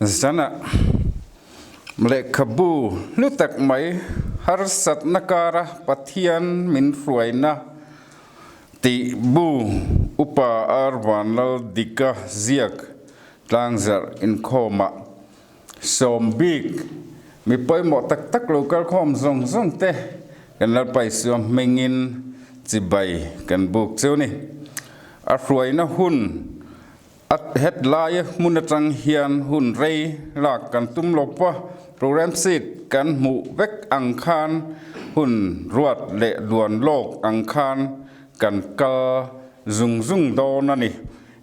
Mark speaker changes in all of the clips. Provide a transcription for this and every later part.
Speaker 1: Zana lehkhabu hlu tak mai harsatna kara Pathian min hruaina tih bu Upa Ar Vanlaldika ziak tlangzarh inkhawmah Sawm bik, mi pawimawh tak tak lo kalkhawm zawng zawng te kan Lalpa Isua hmingin chibai kan buk chu ni. A hruaina hun a het laia hmun atang hian hun rei lak kan tum lo pawh a, program sheet kan hmuh vek ang khan hun ruat leh duan lawk ang khan kan kal zung zung dawn a ni.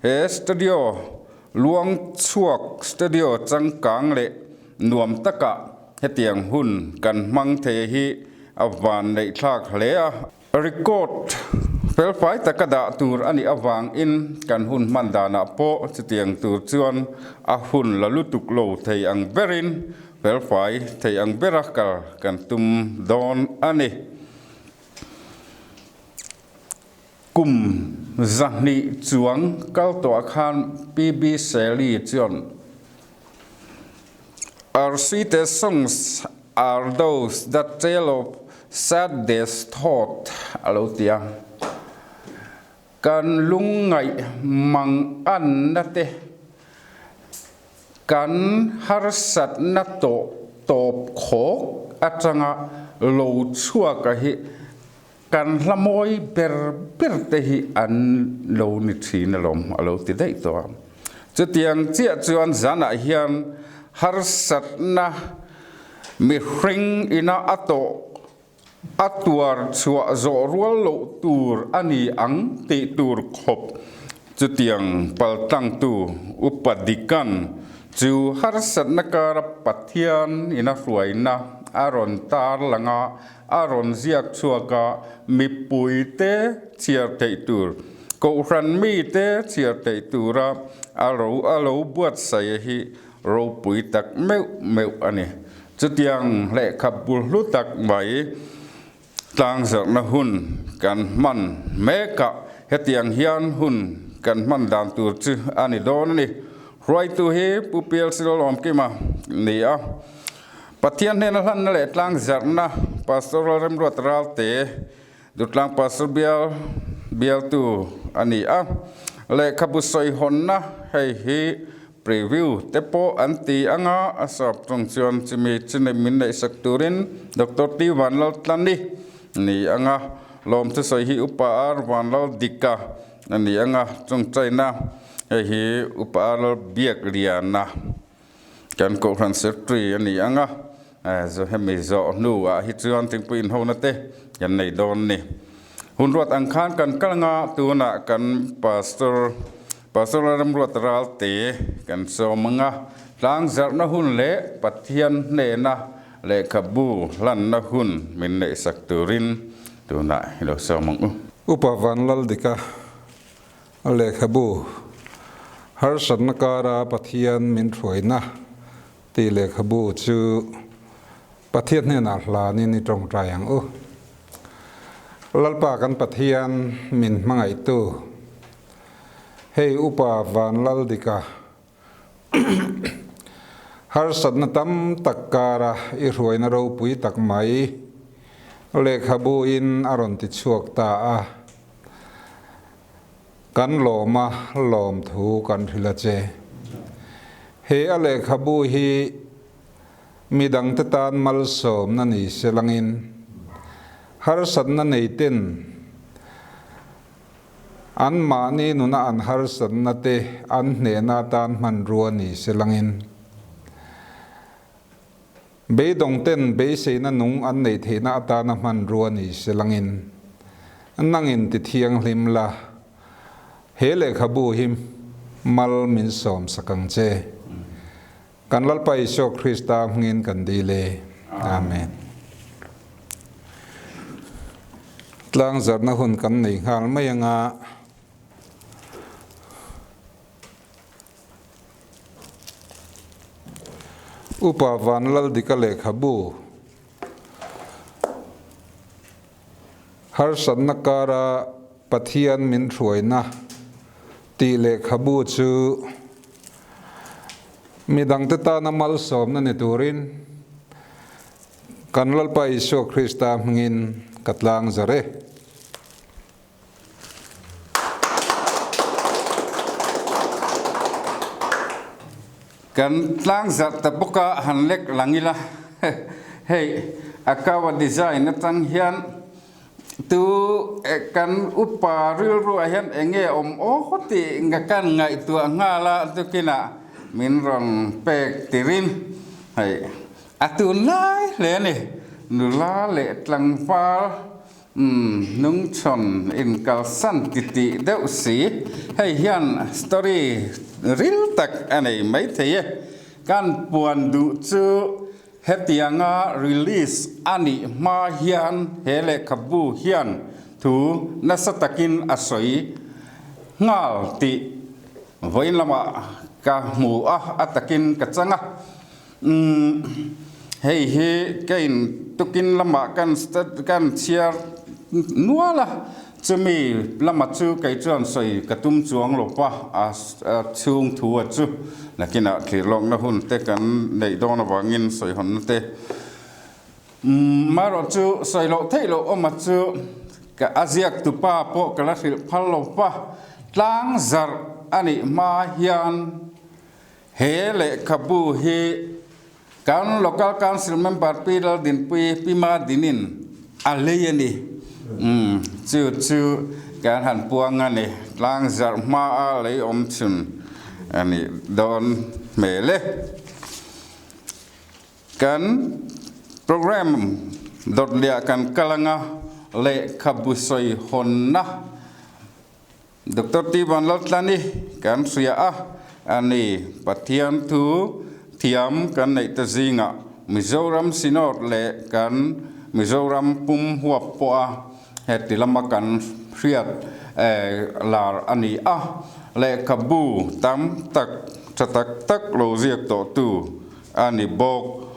Speaker 1: He studio Luang chhuak studio changkang leh nuam takah hetiang hun kan hmang thei hi a van neihthlak hle a. Record felfai taka dah tur a nih avangin kan hun hman danah pawh chutiang tur chuan a hun la lutuk lo thei ang berin felfai thei ang bera kal kan tum dawn a ni. Kum 200 chuang kal tawhah khan PB Shelley chuan Our sweetest songs are those that tell of saddest thought a lo ti a. Kan lungngaih mang anna te, kan harsatna tawh tawp khawk atanga lo chhuaka hi Kan hla mawi ber ber te hi an lo ni thin alawm, a lo ti daih tawh a. Chutiang chiah chuan zanah hian harsatna mihring ina a tawh a tuar chhuah zawh rual loh tur a ni ang tih tur khawp chutiang paltlangtu Upa Dikan chu harsatna kara Pathian ina hruaina a rawn tar lang a, A rawn ziak chhuak a, mipuite chhiar theih tur, kohhran mite chhiar theih tura a ro a lo buatsaih hi ropui tak meuh meuh a ni. Chutiang lehkha bul hlu tak mai tlangzarhna hun kan hman mek a, hetiang hian hun kan hman dan tur chu a ni dawn a ni. Hruaitu hi Pu Pialsilawmkima ni a. Pathian hnena hlanna leh tlang zarhna Pastoral Remruat Ralte Dutlang Pastor Bial bialtu a ni a, lehkhabu sawihawnna hei hi preview te pawh an ti anga a sap tung chuan chumi chini min neihsak turin Doctor T Vanlaltlani ni anga lawm thusawi hi Upa R Vanlaldika a ni anga chungchaina hei hi Upa R Lalbiakliana Kan Kohhran Secretary a ni ang a, hemi zawh hnuah hi chuan thingpui inhona te kan nei dawn a ni. Hun ruat ang khan kan kal ang a, tunah kan Pastor, Pastor Lalramruat Ralte kan sawm ang a, tlang zarhna hun leh Pathian hnena lehkhabu hlanna hun min neihsak turin tunah i lo sawm ang u.
Speaker 2: Upa Vanlaldika A lehkhabu, Harsatna kara Pathian min hruaina tih lehkhabu chu Pathian hnenah hlanin i tawngtai ang u. Lalpa kan Pathian min hmangaihtu, hei Upa Vanlaldika, harsatna tam tak kara i hruaina ropui tak mai lehkhabuin a rawn ti chhuak ta a. Kan lawma lawmthu kan hrilh a che. He a lehkhabu hi midangte tan malsawmna ni se langin harsatna neiten anmahni nuna an harsatna te an hnehna atan hmanrua ni se langin Beidawng ten beiseina nung an neih theihna atana hmanrua ni se langin nangin ti thianghlim la, he lehkhabu hi mal min sawm sak ang che. Kan Lalpa Isua Krista hmingin kan dil e. Amen. Tlangzarhna hun kan nei nghal mai anga. Upa Vanlaldika lehkhabu Harsatna kara Pathian min hruaina tih lehkhabu chu Midangte tana malsawmna ni turin kan Lalpa Isua Krista hmingin ka tlang zar e.
Speaker 1: Kan tlang zarh ta bawk a, han lek lang ila. Hei, a cover design atang hian tu kan upa rilruah hian eng nge awm aw tih nga kan ngaihtuah nghal a, tukinah min rawn pek tirin hei a tunlai hle a ni. Nula leh tlangval Umm, hnungchhawn inkalsan titih deuh si. Hei hian story ril tak a nei maithei e. Kan puan duh chu hetianga release a nih hma hian he lehkhabu hian thu nasa takin a sawi nghal tih vawiin lamah ka hmu a, a takin ka chang a. Umm, hei hi kein tukin lamah kan kan chhiar nual a, chumi lama chu kei chuan sawi ka tum chuang lo pa, a chhung thu a chu nakinah thlir lawkna hun te kan neih dawn avangin sawi hawnna te. Umm, marawh chu sawi loh theih loh awm a chu ka a ziak tupa pawh ka la hrilh phal lo pa, tlang zarh a nih hma hian He lehkhabu hi kan Local Council Member Pi Laldinpuii Pi Madinin a lei a ni. Umm, chu chu kan han puang a ni. Tlang zarh hmaa lei awm chhun a nih dawn hmel e. Kan program dawtliah kan kal anga lehkhabu sawi hawnna Doctor T. Vanlaltlani kan hria a, a ni. Pathian thu thiam kan neih te zingah Mizoram Synod leh kan Mizoram pum huap pawha heti lama kan hriat lar a ni a, lehkhabu tam tak tha tak tak lo ziak tawhtu a ni bawk.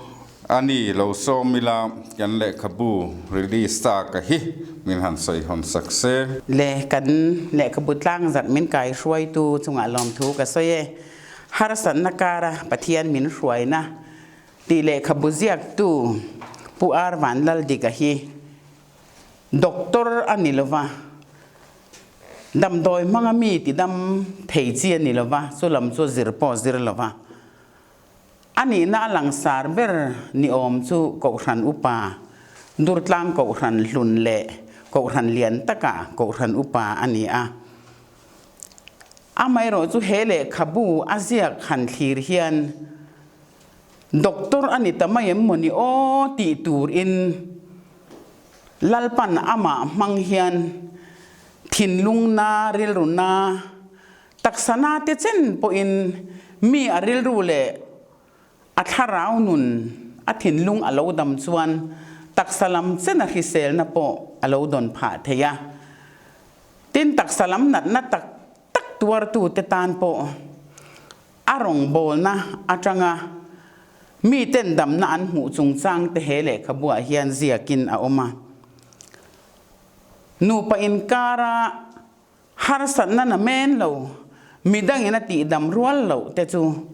Speaker 1: A ni lo sawm ila kan lehkhabu release ta ka hi min han sawi hawn sak se.
Speaker 3: Le kan lehkhabu tlang zat min kai hruaitu chungah lawmthu ka sawi e. Harsatna kara Pathian min hruaina tih lehkhabu ziaktu Pu R Vanlaldika hi Doctor a ni lova, damdawi hmanga mi tidam thei chi a ni lova, chu lam chu zir pawh zir lova. A nihna a langsar ber ni awm chu Kohhran Upa, Durtlang Kohhran Hlun leh Kohhran Lian taka Kohhran Upa a ni a. Amaherawh chu he lehkhabu a ziak han thlir hian Doctor a ni ta mai em maw ni aw tih turin Lalpan amah hmang hian thinlungna, rilruna, Taksa na te chen pawhin mi a rilru leh a thlarau nun a thinlung a lo dam chuan taksa lam chen a hriselna pawh a lo dawn phah thei a. Tin, taksa lam natna tak tak tuartute tan pawh a rawngbawlna atanga miten damna an hmuh chungchang te he lehkhabuah hian ziakin a awm a. Nupa inkara Harsatna na men lo, midangin a tihdam rual loh te chu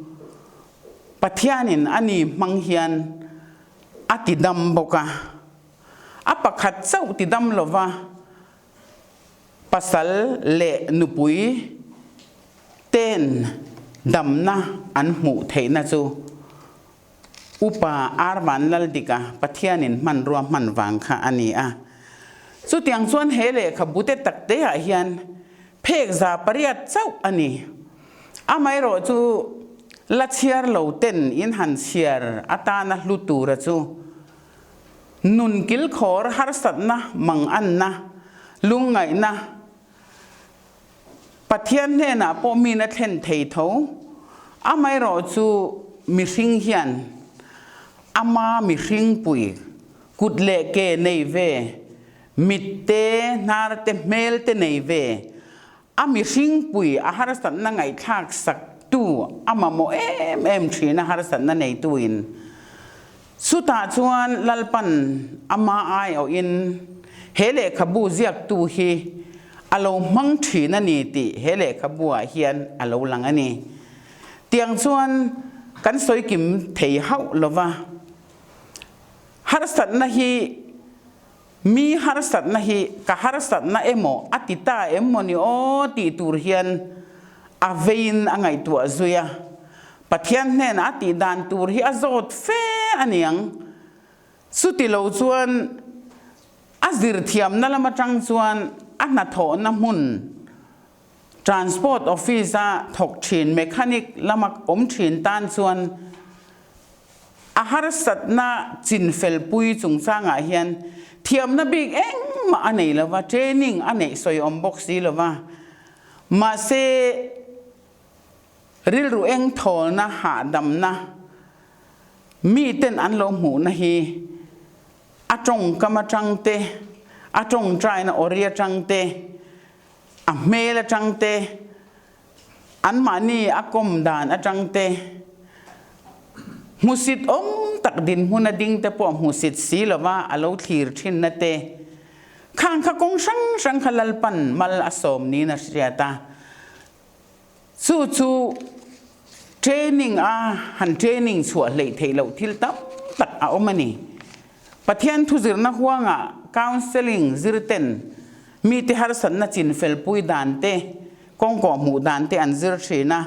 Speaker 3: Pathianin a ni hmang hian a tidam bawk a. A pakhat chauh tidam lova pasal leh nupui ten damna an hmuh theihna chu Upa Arvan Laldika Pathianin hmanrua hman vang kha a ni a. Chutiang chuan he lehkhabu te tak te ah hian phek 800 chauh a ni. Amaherawh chu la chhiar lo ten in han chhiar atana hlu tura chu nun kilkhawr harsatna manganna lungngaihna Pathian hnenah pawh min a thlen thei tho. Amaherawh chu mihring hian ama mihring pui kut leh ke nei ve, mit te, hnar te, hmel te nei ve, a mihring pui a harsatna ngaihthlak sak tu a mamawh em em thin a harsatna neituin. Chutah chuan Lalpan ama aiawhin he lehkhabu ziaktu hi a lo hmang thin a ni tih he lehkhabuah hian a lo lang a ni. Tiang chuan kan sawi kim thei hauh lo va. Harsatna hi mi harsatna hi ka harsatna emaw a ti ta em maw ni aw tih tur hian a veiin a ngaihtuah zui a. Pathian hnenah a tih dan tur hi a zawt fe a niang. Chuti lo chuan a zirthiamna lam atang chuan a hnathawhna hmun Transport Office-a thawk thin mechanic lama awm thin tan chuan a harsatna chinfelpui chungchangah hian thiamna bik engmah a nei lova, training a neih sawi awm bawk si lova. Mahse, rilru engthawlna, hahdamna miten an lo hmuhna hi a tawngkam atang te, a tawngtaina awri atang te, a hmel atang te, anmahni a kawm dan atang te, hmusit awm tak dinhmun a ding te pawh hmusit si lova a lo thlir thinna te, khang kha kawng hrang hrang kha Lalpan mal a sawm niin a hriat a. Chu chu training a han training chhuah hleih theih loh thil tam tak a awm a ni. Pathian thuzirna huangah counselling zirten mite harsatna chinfelpui dan te, kawngkawh hmuh dan te an zir thin a.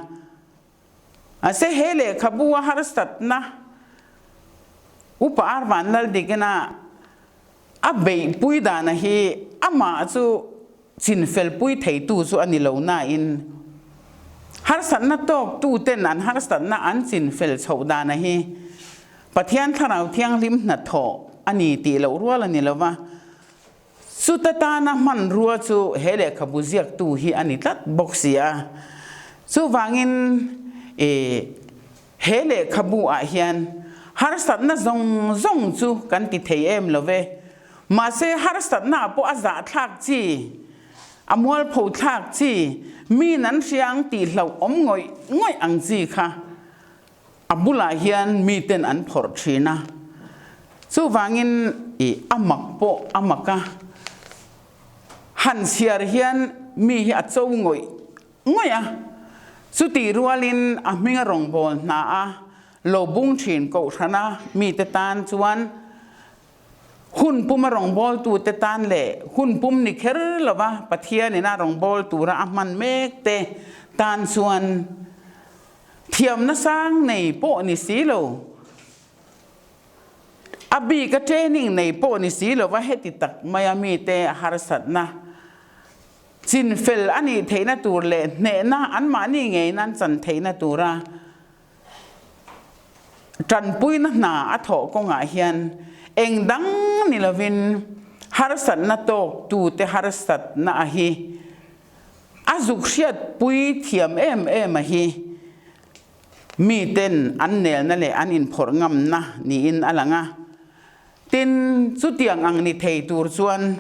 Speaker 3: Mahse he lehkhabu a harsatna Upa Arvan Laldikina a beihpui dana hi amah chu chinfelpui theitu chu a ni lo nain harsatna tawktuten an harsatna an chinfel chhoh dana hi Pathian Thlarau Thianghlim hnathawh a ni tih loh rual a ni lo va, chuta tana hmanrua chu he lehkhabu ziaktu hi a ni tlat bawk si a. Chuvangin i he lehkhabu ah hian harsatna zawng zawng chu kan ti thei em lo ve. Mahse, harsatna pawh a zahthlak chi, a mualpho thlak chi, miin an hria ang tih hlauh awm ngawih ngawih ang chi kha a bulah hian miten an phawrh thin a. Chuvangin i a mak pawh a mak a, han chhiar hian mi hi a cho ngawih ngawih a. Chutih rualin a hminga rawngbâwl hna a lo bung thin kohhrana mite tan chuan Hun puma rawngbawltute tan leh hun pum ni kher lova Pathianin a rawngbâwl tura a hman mek te tan chuan thiamna sang nei pawh ni si lo, a bika training nei pawh ni si lova heti tak maia mite harsatna chinfel a nih theihna tur leh hnehna anmahni ngeiin an chan theihna tura Tanpuina hna a thawh kawngah hian eng dang ni lovin harsatna tawktute harsatna a hi a zuk hriatpui thiam em em a hi miten an nelna leh an inphawrh ngamna niin a lang a. Tin, chutiang ang ni thei tur chuan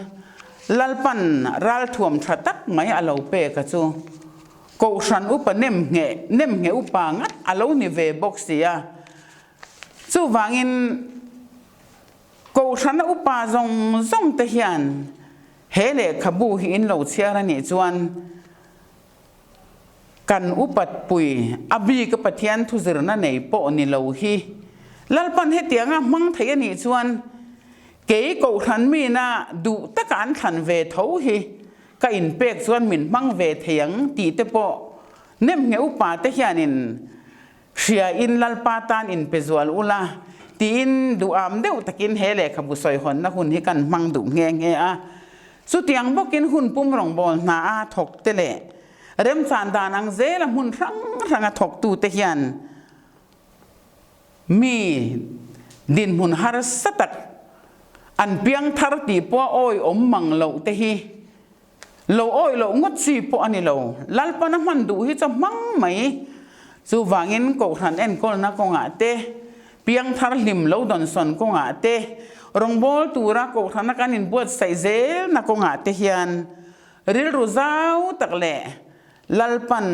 Speaker 3: Lalpan ralthuam tha tak mai a lo pek a chu. Kohhran upa nem ngheh nem ngheh upa ngat a lo ni ve bawk si a. Chuvangin Kohhrana upa zawng zawng te hian he lehkhabu hi in lo chhiar a nih chuan Kan upat pui a bika Pathian thuzirna nei pawh ni lo hi Lalpan hetianga hmang thei a nih chuan kei Kohhran mina duh taka an thlan ve tho hi ka inpek chuan min hmang ve thei ang tih te pawh nemnge upa te hianin hria in Lalpa tan inpe zual ula tiin duham deuh takin he lehkhabu sawihawnna hun hi kan hmang duh nghe nghe a. Chutiang bawkin hun pum rawngbâwl hna a thawkte leh remchân dan ang zela hmun hrang hranga thawktute hian mi dinhmun harsa tak an piang thar tih pawh a awiawm mang loh te hi lo awih loh ngawt chi pawh a ni lo. Lalpana hman duh hi chu a hmang mai. Chuvangin Kohhran enkawlna kawngah te, Piangthar hlim lo dawnsawn kawngah te, rawngbâwl tura kohhrana kan inbuatsaih zelna kawngah te hian rilru zau tak leh Lalpan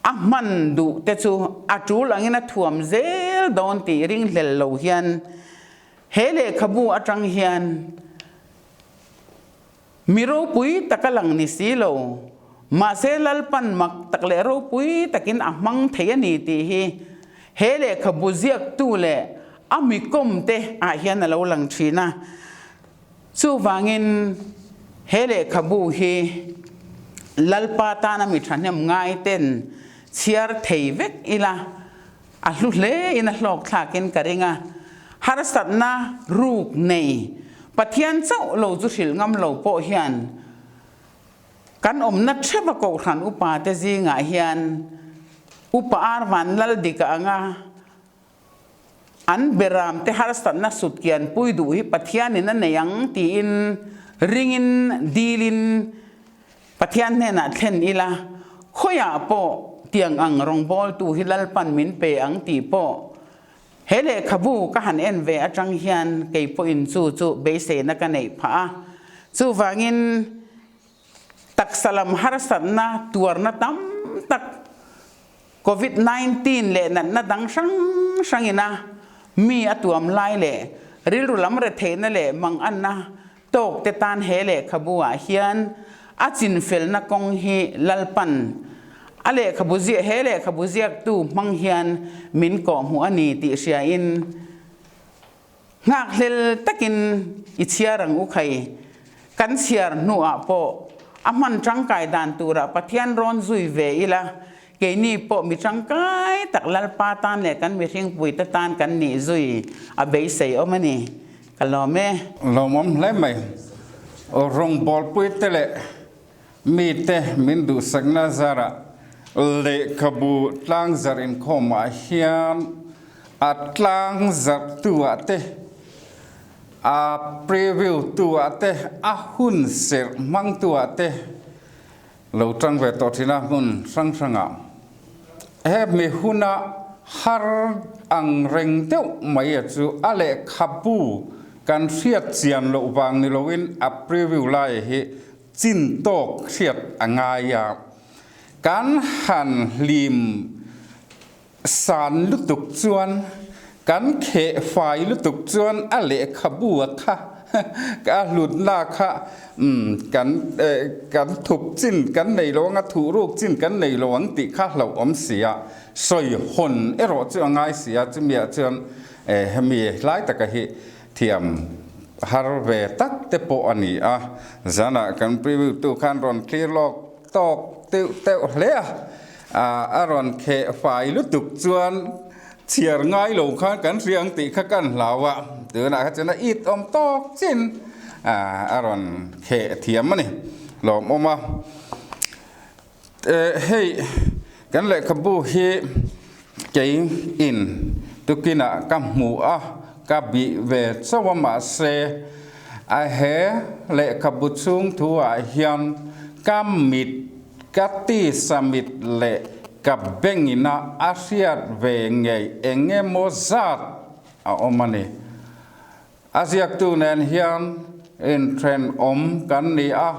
Speaker 3: a hman duh te chu a ṭul angin a thuam zel dawn tih ringhlel lo hian he lehkhabu aṭang hian Mi ropui tak a lang ni si lo, mahse Lalpan mak tak leh ropui takin a hmang thei a ni tih hi He lehkhabu ziaktu leh a mi kawmte ah hian a lo lang thin a. Chuvangin he lehkhabu hi Lalpa tana mi thahnem ngai ten chhiar thei vek ila a hlu hle in a hlawk thlakin ka ring a. Harsatna ruk nei Pathian chauh lo chu hrilh ngam lo pawh hian Kan awmna theuha Kohhran upa te zingah hian Upa Arvan Laldika anga an beram te harsatna sutkian pui duh hi Pathianin a nei ang tiin ringin dilin Pathian hnenah thlen ila khawiah pawh tiang ang rawngbawltu hi Lalpan min pe ang tih pawh he lehkhabu ka han en ve atang hian kei pawhin chu chu beiseina ka neih phah a. Chuvangin taksa lam harsatna tuarna tam tak Covid 19 leh natna dang hrang hrangina mi a tuam lai leh rilru lam retheihna leh manganna tawk te tan he lehkhabu ah hian a chinfelna kawng hi Lalpan a lehkhabu ziah he lehkhabu ziaktu hmang hian min kawhhmuh a ni tih hriain Nghakhlel takin i chhiar ang u khai. Kan chhiar hnuah pawh a hman tangkai dan turah Pathian rawn zui ve ila, keini pawh mi tangkai tak Lalpa tan leh kan mihringpuite tan kan nih zui a beisei awm a ni. Ka lawm e.
Speaker 1: Lawmawm hle mai. Rawngbawlpuite leh mite min duhsakna zarah lehkhabu tlangzarh inkhawmah hian a tlangzarh tu ah te, a preview tu ah te, a hun serh hmang tu ah te lo tang ve tawh thin a hmun hrang hrangah. He mi huna har ang reng deuh mai a chu a lehkhabu kan hriat chian loh vang ni loin a preview lai hi chin tawk hriat a ngai a. Kan han hlim san lutuk chuan, kan kheh fai lutuk chuan a lehkhabu a kha a hlutna kha kan kan thup chin kan nei lo ang a, thuh ruk chin kan nei lo ang tih kha hlauhawm si a, sawi hawn erawh chu a ngai si a, chumiah chuan hemi hlai taka hi thiam har ve tak te pawh a ni a, zanah kan preview tu khan rawn thlir lawk tawk teuh teuh hle a, a rawn kheh fai lutuk chuan chhiar ngai lo khan kan hria ang tih kha kan hlau a, tunah kha chuan a it awm tawk chin a rawn kheh thiam a ni lawmawm a. Hei kan lehkhabu hi kei in tukinah ka hmu a, ka bih ve chauh a mahse a he lehkhabu chhung thu ah hian ka mit ka tisa mit leh ka bengina a hriat ve ngei eng emaw zat a awm a ni. A ziaktu nen hian inthenawm kan ni a,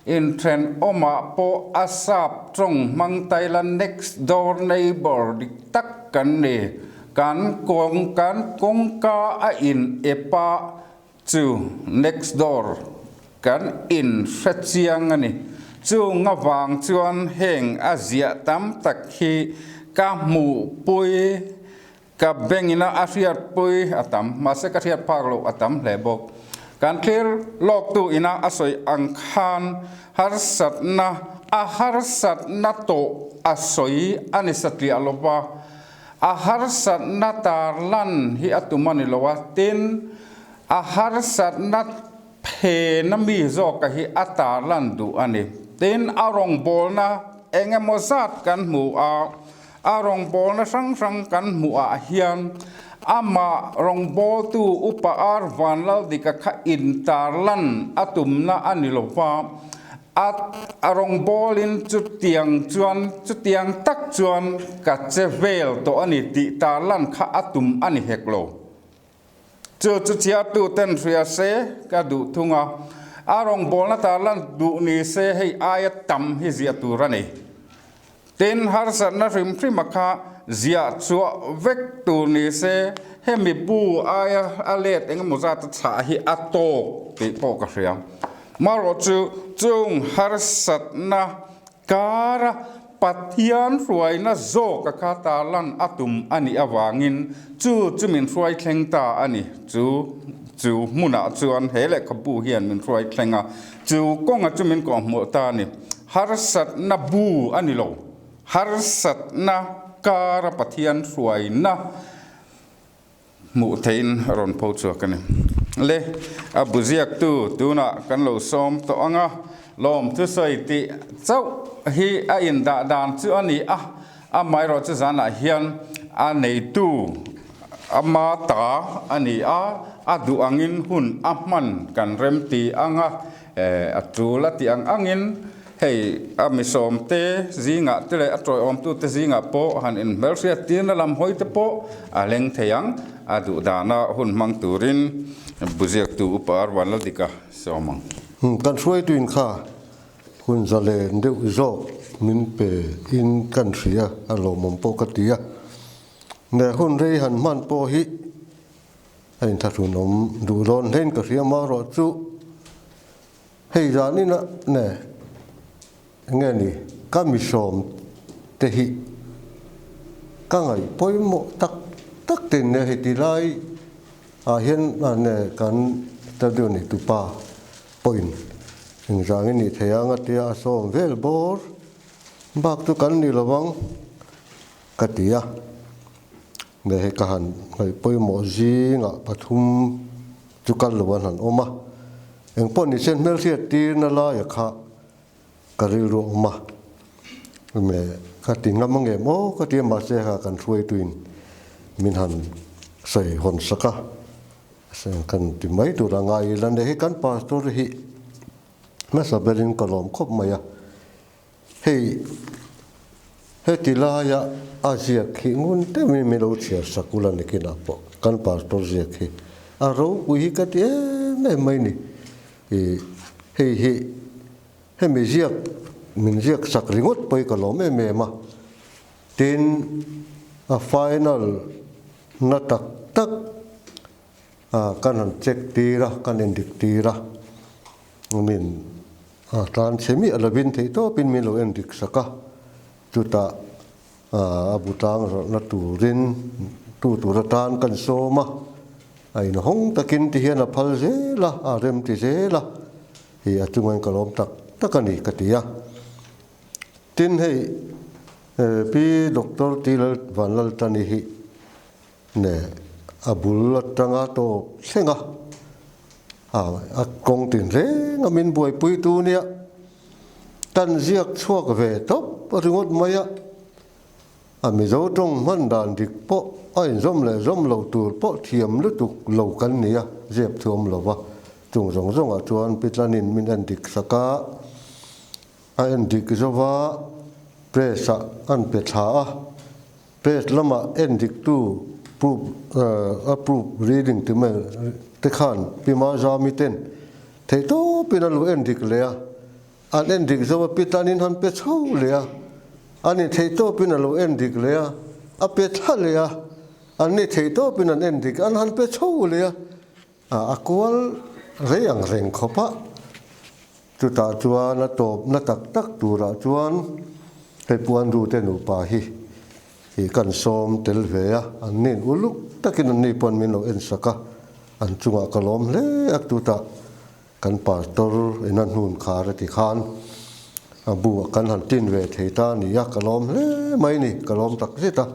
Speaker 1: inthenawmah pawh a sap tawng hmang taila next door neighbour dik tak kan ni. Kan kawng kan kawngka a in ep a chu next door kan in hre chiang a ni. Chung avang chuan heng a ziah tam tak hi ka hmuhpui Ka bengina a hriatpui a tam, mahse ka hriat phak loh a tam hle bawk. Kan thlir lawktu ina a sawi ang khan harsatna a harsatna tawh a sawi a ni satliah lo va, a harsatna tarlan hi a tum a ni lo a, tin, a harsatna phena mi zawka hi a tarlan duh a ni. Tin, a rawngbawlna eng emaw zat kan hmu a, A rawngbawlna hrang hrang kan hmuh ah hian amah rawngbawltu Upa Ar Vanlaldika kha intarlan a tumna a ni lo va, a a rawngbawlin chutiang chuan chutiang tak chuan ka che vel tawh a ni tih tarlan kha a tum a ni hek lo. Chu chu chhiartuten hria se ka duh thung a, a rawngbawlna tarlan duh ni se hei aia tam hi ziah tur a ni. Tin, harsatna hrim hrima kha ziah chhuah vek tur ni se hemi bu aia a let eng emaw zata chhah hi a tawk tih pawh ka hria. Marawh chu chung harsatna kara. Pathian hruaina zawk a kha tarlan a tum a nih avangin chu chu min hruai thleng ta a ni. Chu chu hmunah chuan he lehkhabu hian min hruai thleng a, chu kawnga chu min kawhhmuh ta a ni. Harsatna bu a ni lo, harsatna kara Pathian hruaina Hmuh theihin a rawn pho chhuak a ni. Le, a bu ziaktu tunah kan lo sawm tawh ang a, lawm thusawi tih chauh hi a indah dan chu a ni a, amaherawh chu zanah hian a neitu ama ta a ni a, a duh angin hun a hman kan remti ang a, a tul a tih ang angin Hei, a misawmte zingah te leh a tawiawmtute zingah pawh han inhmelhriat tirna lam hawi te pawh a leng thei ang. A duh dana hun hmang turin buziaktu Upa Arvanladika sawm ang.
Speaker 4: Kan hruaituin kha hun zalen deuh zawk min pe in kan hria a lawmawm pawh ka ti a. Ne hun rei han hman pawh hi a inthlahrunawm duh dawn hlein ka hria marawh chu. Hei zanin a ne enge ni ka misawm te hi ka ngaih pawimawh tak tak te ne heti lai ah hian a ne kan studio nei tupa pawhin engzangin nih thei ang a tia a sawm vel bawr bak chu kan ni lovang ka ti a ne hei ka han ngaih pawimawh zingah pathum chu kal lo an han awm a. Engpawh ni se hmelhriat tirna laia kha ka rilru a awm a, me ka ti ngam ang em aw ka ti a, mahse kha kan hruaituin min han sawi hawn sak a, kan ti mai tur a ngai ila nei hi kan pastor hi hmasa berin ka lawm khawp mai a, hei heti laia a ziak hi ngun deuhin min lo chhiar sak ula nikinah pawh kan pastor ziak hi a ropui hi ka ti em em mai ni. Ih hei hi hemi ziak min ziak sak ringawt pawh hi ka lawm em em a, tin a final na tak tak kan han check tir a, kan endik tir a, min A tlan chhe miah lovin theih tawpin min lo en dik sak a, chutah a bu tlang rawlhna turin tu tur atan kan sawm a, a inhawng takin ti hian a phal zel a, a rem ti zel a, hei a chungin ka lawm tak tak a ni ka ti a. Tin hei Pi Doctor T Vanlaltani hi Ne a bul atanga tawp thleng a, a kawng tin reng a min buaipui tu nia, kan ziak chhuak ve tawp ringawt mai a, a Mizo tawng hman dan dik pawh a inzawm leh zawm lo tur pawh thiam lutuk lo kan ni a, zep thuam lo va, chung zawng zawngah chuan Pitlanin min en dik sak a, a en dik zova press ah an pe thla a. Page lamah en diktu proof a proof reading ti mai te khan Pi Mazami ten theihtawpin a lu en dik leh a, an en dik zo a pi tanin han pe chho leh a, ani theihtawpin a lo en dik leh a, a pe thla leh a, anni theihtawpin an en dik an han pe chho leh a, a kual rei ang reng khawp a, chutah chuan a tawpna tak tak turah chuan hei Puanrute nupa hi ih kan sawm tel ve a, an nin uluk takin an ni pawn min lo en sak a, an chungah ka lawm hle a, chutah kan pastor ina hnun khar a ti khan a buah kan han tin ve thei ta a ni a, ka lawm hle mai ni, ka lawm tak zet a.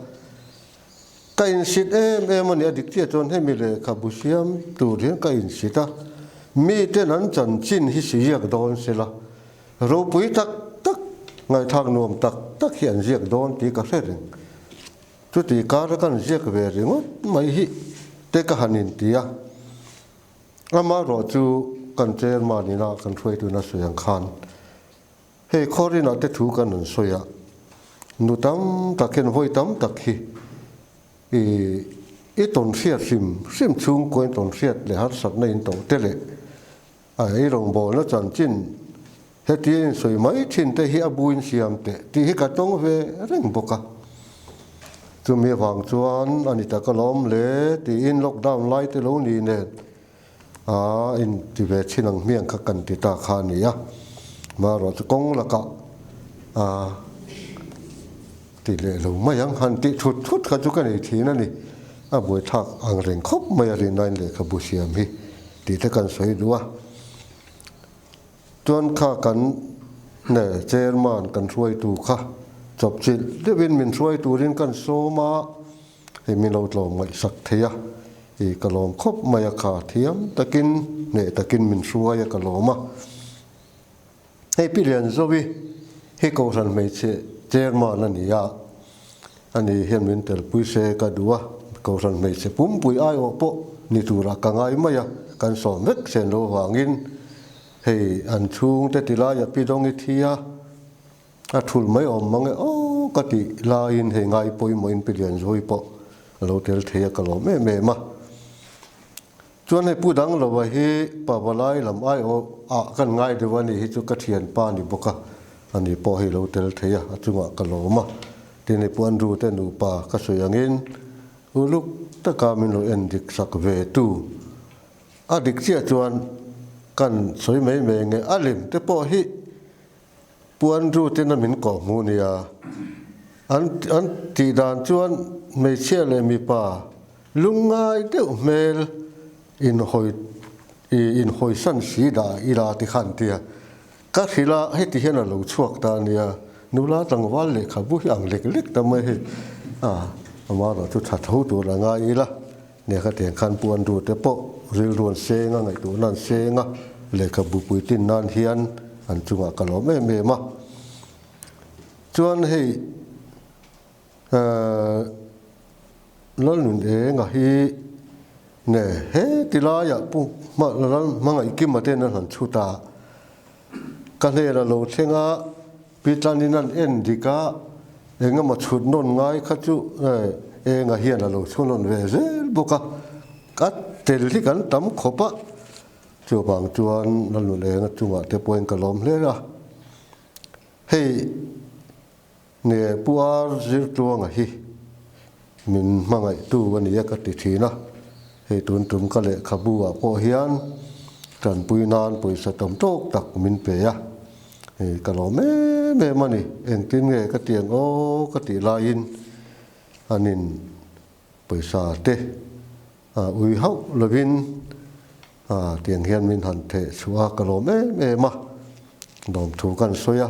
Speaker 4: Ka insit em em a ni, a dik chiah chuan hemi lehkhabu siam tur hian ka insit a, miten an chanchin hi ziak dawn sela, ropui tak tak, ngaihthlak nuam tak tak hi an ziak dawn tih ka hre reng. Chuti kara kan ziak ve ringawt mai hi te ka han inti a, amaherawh chu kan chairman ina kan hruaituna sawi ang khan, Hei Khawrinah te thu kan rawn sawi a, nu tam tak hian vawi tam tak hi i i tawn hriat hrim hrim chhungkaw in tawn hriat leh harsatna in tawh te leh a ei rawngbawlna chanchin hetia in sawi mai thin te hi a bu in siam teh tih hi ka tawng ve reng bawk a. Chumi avang chuan a ni tak alawm le tiin lockdown lai te lo ni nen A inti ve chin ang hmiang kha kan ti ta kha a ni a, marawh chu kawng lakah a Ti leh lo mai ang, han tih thut thut kha chu ka nei thin a ni. A buaithlak ang reng khawp mai a rinnain lehkhabu siam hi tih te kan sawi duh a. Chuan kha kan ne chairman kan hruaitu kha chawpchilh deuhin min hruai turin kan sawm a, hei min lo tlawm ngaihsak thei a, i ka lawm khawp mai a kha thiam takin hneh takin min hruai a ka lawm a. Hei Pi Lianzovi hi Kohhran hmeichhe chairman a ni a, ani hian min telpui se ka duh a, Kohhran hmeichhe pumpui aiawh pawh ni turah ka ngai mai a, kan sawm vek sen lo vangin hei an chhungte ti laiah Pi Dawngi thi a, a thul mai awm mang e aw ka tih laiin hei ngai pawimawhin Pi Lianzovi pawh a lo tel thei a ka lawm em em a. Chuan hei Pu Danglova hi pa valai lam aiawh ah kan ngai deuh a ni hi chu ka thianpa ni bawk a, ani pawh hei lo tel thei a, a chungah ka lawm a. Tin hei Pu Andrew te nupa ka sawi angin uluk taka min lo en dik sak ve tu. A dik chiah chuan kan sawi mai mai nge a lem te pawh hi Pu Andrew tena min kawh hmuh nia. An an tih dan chuan hmeichhia leh mipa lungngai deuh hmel inhawi inhawisan si dah ila ti khan tia. Ka hrilh a, heti hian a lo chhuak ta nia. Nula tlangval lehkhabu hi ang lek lek ta mai hei. A, amaherawh chu tha tho tur a ngai ila. Nia ka tiang khan Pu Andrew te pawh rilru an seng a, ngaihtuahna an seng a, lehkhabu puitlin nan hian an chungah ka lawm em em a. Chuan hei Lalnun Enga hi nge he ti laiah Pu Hmangaihkima ten an han chhut a, ka hnenah lo thleng a, Pi Tlanin an en dik a, engemaw chhut nawn ngai kha chu Enga hian a lo chhu nawn ve zel bawk a, a tel hi kan tam khawp a, chuvang chuan Lalnun Enga chungah te pawhin ka lawm hle a. Hei nge Pu Ar Zirtluanga hi min hmangaihtu a ni a ka ti thin a, hei tun tum ka lehkhabu ah pawh hian tanpui nan pawisa tam tawk tak min pe a. Hei ka lawm em em a ni, engtin nge ka ti ang aw ka tih laiin an in pawisa te ui hauh lovin tiang hian min han theh chhuah a, ka lawm em em a, lawmthu kan sawi a.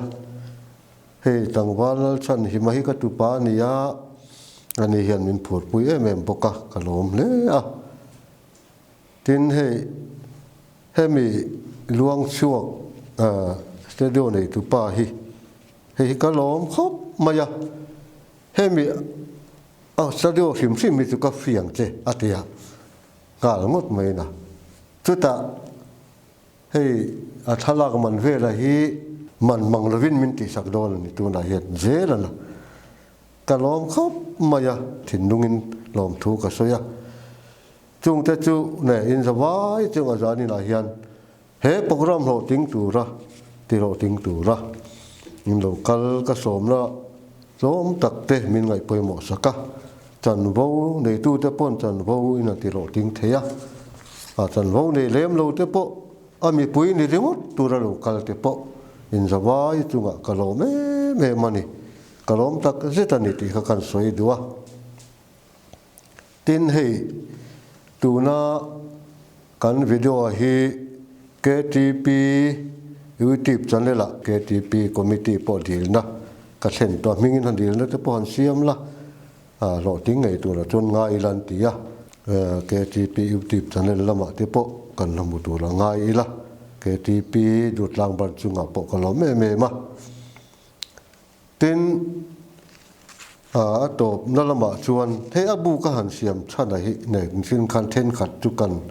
Speaker 4: Hei tlangval Lalchhanhima hi ka tupa a ni a, ani hian min phurpui em em bawk a, ka lawm hle a. Tin hei hemi luang chhuak studio neitu pa hi hei hi ka lawm khawp mai a, hemi a studio hrim hrim hi chu ka fiang che a ti a, nghal ngawt mai na. Chutah hei a thlalak man vela hi man mang lovin min tihsak dawn a ni tunah hian zel a la. Ka lawm khawp mai a, thinlungin lawmthu ka sawi a. Chungte chu ne in zavai chunga zaninah hian he program hlawhtling tura ti hlawhtling tura in lo kal ka sawmna tlawm tak te min ngaih pawimawh sak a, chanvo neitute pawn chanvo in a ti hlawhtling thei a, a chanvo nei lem lo te pawh a mipui ni ringawt tura lo kal te pawh in zavai chungah ka lawm em em a ni, ka lawm tak zet a ni tih kha kan sawi duh a. Tin hei tuna kan video hi KTP YouTube channel ah KTP committee pawh dilna ka thlen tawh a, hmingin han dilna te pawh han siam la, hlawhtling ngei turah chuan ngai ila an ti a, KTP YouTube channel lamah te pawh kan la hmu tur a ngai ila, KTP Durtlang branch chungah pawh ka lawm em em a. Tin, a tawpna lamah chuan hei a bu ka han siam chhan a hi nen sin khan thenkhat chu kan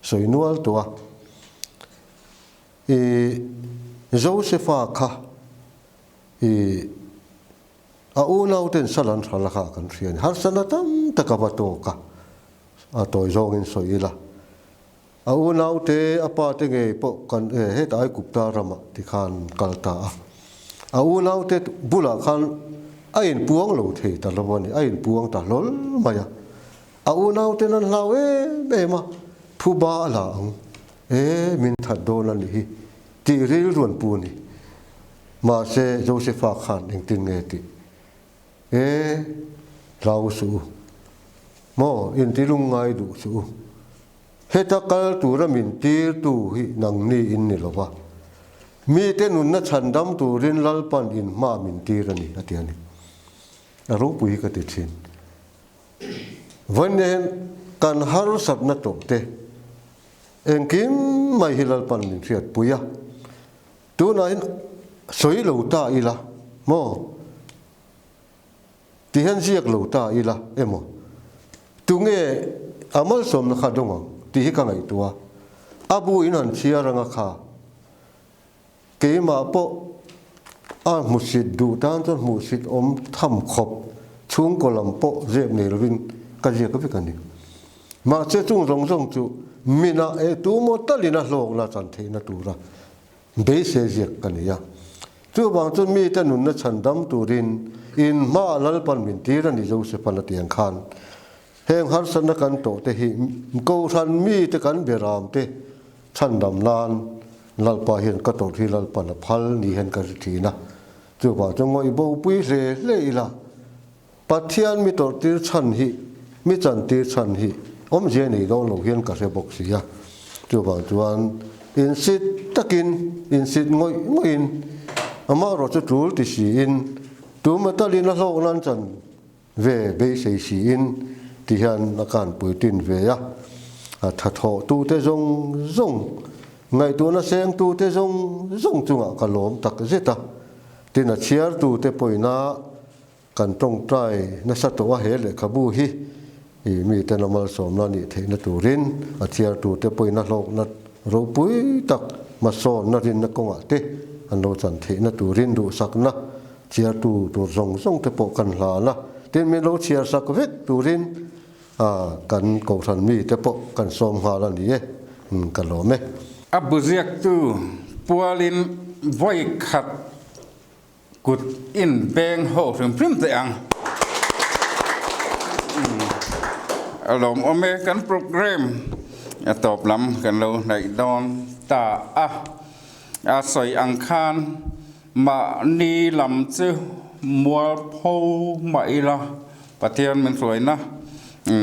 Speaker 4: sawi nual tawh a. I Josefa kha i a unauten sal an hral a kha kan hria a ni. Harsatna tam tak a va tawk a, a tawi zawngin sawi ila. A unaute, a pate ngei pawh kan e heta Aigupta ramah ti khan kal ta a. A unaute bulah khan a inpuang lo thei ta lo a ni, a inpuang ta hlawl mai a. A unauten an hlau em em a, phuba a la ang, e min that dawn a ni hi tih rilru an pu a ni. Mahse, Josefa khan engtin nge tih? E, hlau suh u. Maw, inti lungngai duh suh u. Heta kal tura min tirtu hi nangni in ni lo va, mite nunna chhandam turin Lalpan in hma min tir a ni, a ti a ni. A ropui hi ka ti thin. Vawiin hian kan harsatna tawh te engkim mai hi Lalpan min hriatpui a, tunah hian sawi lo ta ila maw? Ti hian ziak lo ta ila emaw, tunge a malsawmna kha dawng ang tih hi ka ngaihtuah a, a bu in han chhiar anga kha keimah pawh a hmusit duh tan chuan hmuhsit awm tham khawp chhungkaw lam pawh zep nei lovin ka ziak vek a ni. Mahse chung zawng zawng chu minah e tu maw talin a hlawkna chan theihna tura Beisei ziak ka nei a. Chuvang chu mite nunna chhan dam turin in hmaah Lalpan min tir a ni Joseph-an a ti ang khan. Heng harsatna kan tawh te hi Kohhran mite kan beram te chhan dam nan Lalpa hian ka tawrh hi Lalpan a phal ni hian ka ri thin a. Chuvang chu ngawih bopui hle hle ila. Pathian mi tawrhtir chhan hi, mi chantir chhan hi awmzia nei dawn lo hian ka hre bawk si a. Chuvang chuan insit takin, insit ngawih ngawihin, amaherawh chu tul ti siin, tuma talin a hlawk nan chan ve beisei siin ti hian a kanpui tin ve a. A thathawh tute zawng zawng, ngaihtuahna seng tute zawng zawng chungah ka lawm tak zet a. Tin a chhiartute pawina Kan tawngtai nasa tawh a he lehkhabu hi i miten a malsawmna nih theihna turin a chhiartute pawhin a hlawkna ropui tak hmasawnna rinna kawngah te an lo chan theihna turin duhsakna chhiartu tur zawng zawng te pawh kan hlan a, tin min lo chhiarsak vek turin kan kohhran mite pawh kan sawm nghal a ni e, ka lawm e.
Speaker 1: A bu ziaktu pualin vawi khat Kut in beng ho hrim hrim teh ang. A lawmawm e, kan program a tawp lam kan lo hnaih dawn ta a. A sawi ang khan mahni lam chu mualpho mah ila Pathian min hruaina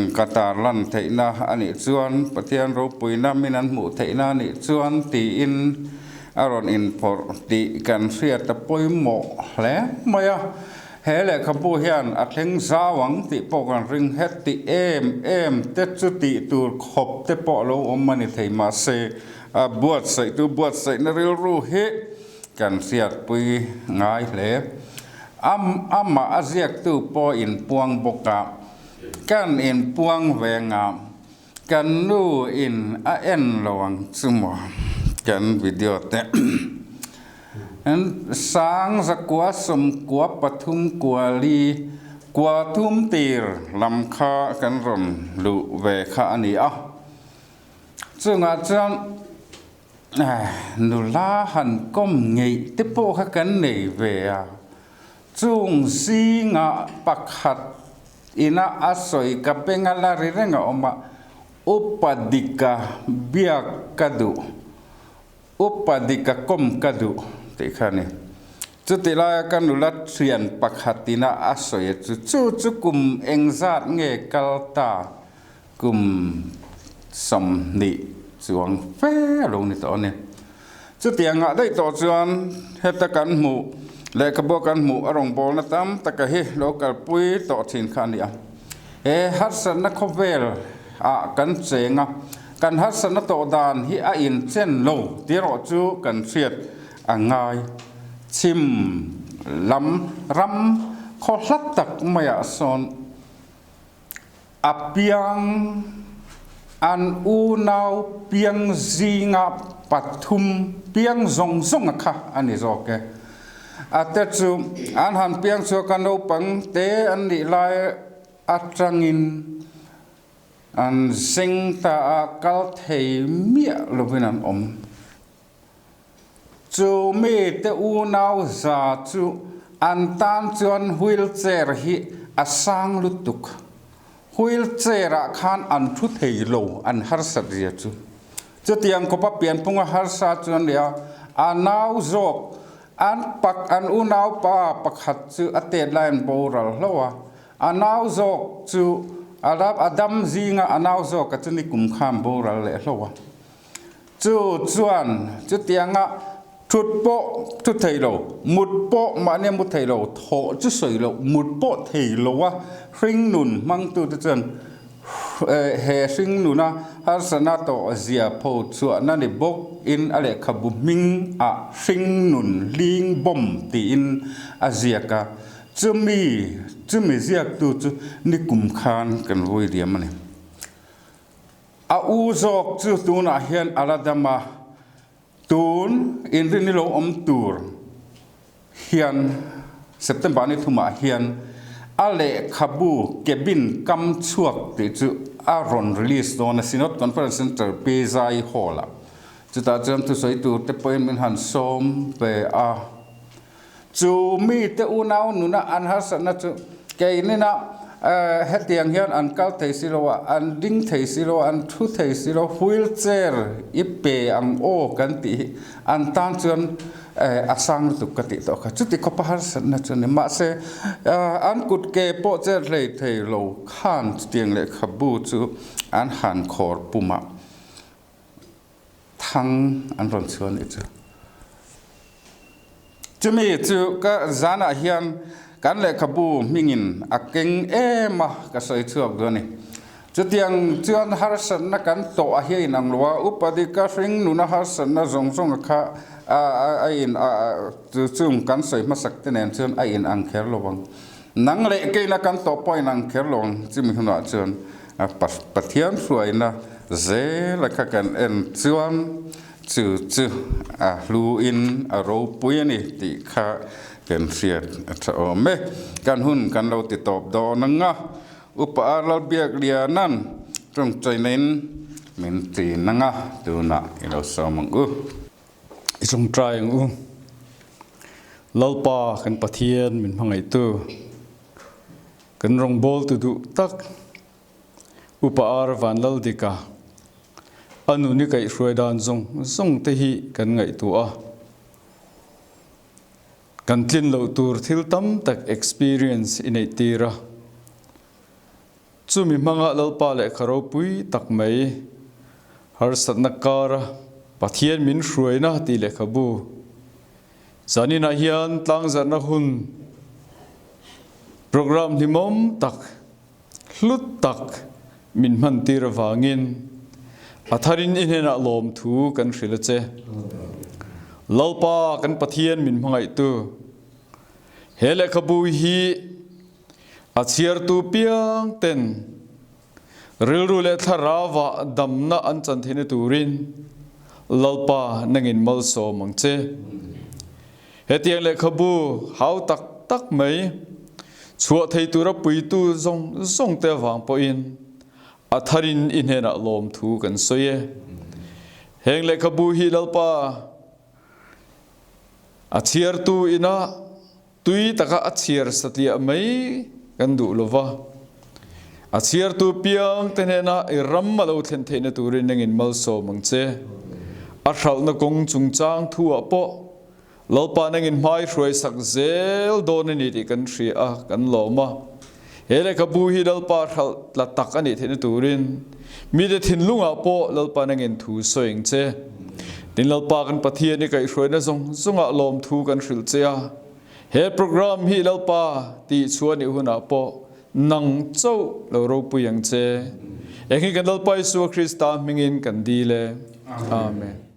Speaker 1: ka tarlan theihna a nih chuan, Pathian ropuina min an hmuh theihna a nih chuan tiin a rawn inphawrh tih kan hriat a pawimawh hle mai a. He lehkhabu hian a thleng zau ang tih pawh kan ring het tih em em te chu tih tur khawp te pawh lo awm a ni thei mahse a buatsaihtu buatsaihna rilru hi kan hriatpui ngai hle. Amah a ziaktu pawh inpuang bawk a, kan inpuang ve ngah. Kan nu in a en lo ang chu maw kan video te. Sang zakua sawmkua pathum kua li kua thum tir lam kha kan rawn luh ve kha a ni a. Chungah chuan Nula han kawm ngeih te pawh kha kan nei ve a, chung zingah pakhat ina a sawi ka benga la ri reng a awm a, Upa dika biak ka duh, upa dika kawm ka duh tih kha a ni. Chutih laia ka nula thian pakhat ina a sawi chu, chu chu kum engzat nge kal ta? Kum 20 chuang fe a lo ni tawh a ni. Chutiang ngah daih tawh chuan heta kan hmuh lehkhabu kan hmuh a rawngbawlna tam taka hi lo kalpui tawh thin kha a ni a. He harsatna khawvel ah kan cheng a, kan harsatna tawh dan hi a inchen lo tih erawh chu kan hriat a ngai. Chhim lam ram khaw hlat tak maiah sawn A piang an unau piang zinga pathum piang zawng zawng a kha a ni zawk e. A te chu an han piang chhuak a naupang te an nih lai atangin an zeng ta a kal thei miah lovin an awm. Chu mi te unau za chu an tan chuan wheelchair hi a sang lutuk. Wheelchair ah khan an thu thei lo an harsat zia chu. Chutiang khawpa pianphunga harsa chuan leh a, a nau zawk. An pak an unaupa pakhat chu a tet lai an boral hlauh a, a nau zawk chu a a dam zinga a nau zawka chu nikum khan boral leh hlauh a. Chu chuan chutianga thut pawh thu thei lo, mut pawh mahnia mu thei lo, thawh chu sawi loh, mut pawh thei lo a hringnun hmangtute chuan he hringnuna harsatna tawh zia pho chhuahna ni bawk in a lehkhabu hming ah Hringnun Ling Bawm tiin a ziak a, chumi chumi ziaktu chu nikum khan kan vui liam a ni. A u zawk chu tunah hian a la dam a, tun inrin lo awm tur hian September ni thumah hian a lehkhabu Cabin kam chhuak tih chu a rawn release dawn a, Synod Conference Centre Pezai Hall-ah. Chutah chuan thusawi tur te pawhin min han sawm ve a. Chu mite unau nuna an harsatna chu keinina hetiang hian an kal thei si lo a, an ding thei si lo a, an thu thei si lo, wheel chair i pe ang aw kan tih hi an tan chuan a sang lutuk ka tih tawh kha. Chuti khawpa harsatna chu a ni. Mahse, an kut ke pawh chet hlei thei lo khan chutiang lehkhabu chu an han khawr pum a. Thang an rawn chhuah nih chu. Chumi chu ka zanah hian kan lehkhabu hmingin a keng em a ka sawi chhuak duh a ni. Chutiang chuan harsatna kan tawh a hian inang lo a, upa dika hring nuna harsatna zawng zawng a kha a in chu chung kan sawi hmasak te nen chuan a inang kher lo ang. Nang leh keina kan tawh pawh a inang kher lo ang chumi hunah chuan Pathian hruaina zela kha kan en chuan chu chu a hluin a ropui a ni tih kha kan hriat a tha awm e. Kan hun kan lo ti tawp dawn ang a, Upa Ar Lalbiakliana'n tawngtainain min ṭin ang a, tunah i lo sawm ang u.
Speaker 5: I tawngtai ang u. Lalpa kan Pathian min hmangaihtu. Kan rawngbawltu duh tak Upa Ar Vanlaldika a nun i kaihhruai dan zawng zawng te hi kan ngaihtuah a. Kan tlin loh tur thil tam tak experience i neih tir a. Chumi hmanga Lalpa lehkha ropui tak mai harsatna kara Pathian min hruaina tih lehkhabu Zaninah hian tlangzarhna hun programme hlimawm tak, hlut tak min hmantir avangin a tharin i hnenah lawmthu kan hrilh a che. Lalpa kan Pathian min hmangaihtu, he lehkhabu hi a chhiartu piang ten Rilru leh thlarauah damna an chan theihna turin Lalpa nangin malsawm ang che. Hetiang lehkhabu hau tak tak mai chhuah thei tura puitu zawng zawng te avang pawhin a tharin i hnenah lawmthu kan sawi e. Heng lehkhabu hi Lalpa a chhiartu ina Tui taka a chhiar satliah mai kan duh lo va, a chhiartu piangte hnena i ram a lo thlen theihna turin nangin malsawm ang che. A hralhna kawng chungchang thuah pawh Lalpa nangin hmai hruai sak zel dawn a ni tih kan hria a, kan lawm a. He lehkhabu hi Lalpa hralh tla tak a nih theihna turin mite thinlungah pawh Lalpa nangin thu sawi ang che. Tin Lalpa kan Pathian i kaihhruaina zawng zawngah lawmthu kan hrilh che a, he program hi Lalpa tih chhuah nih hunah pawh nang chauh lo ropui ang che. Eng hi kan Lalpa Isua Krista hmingin kan dil e. Amen.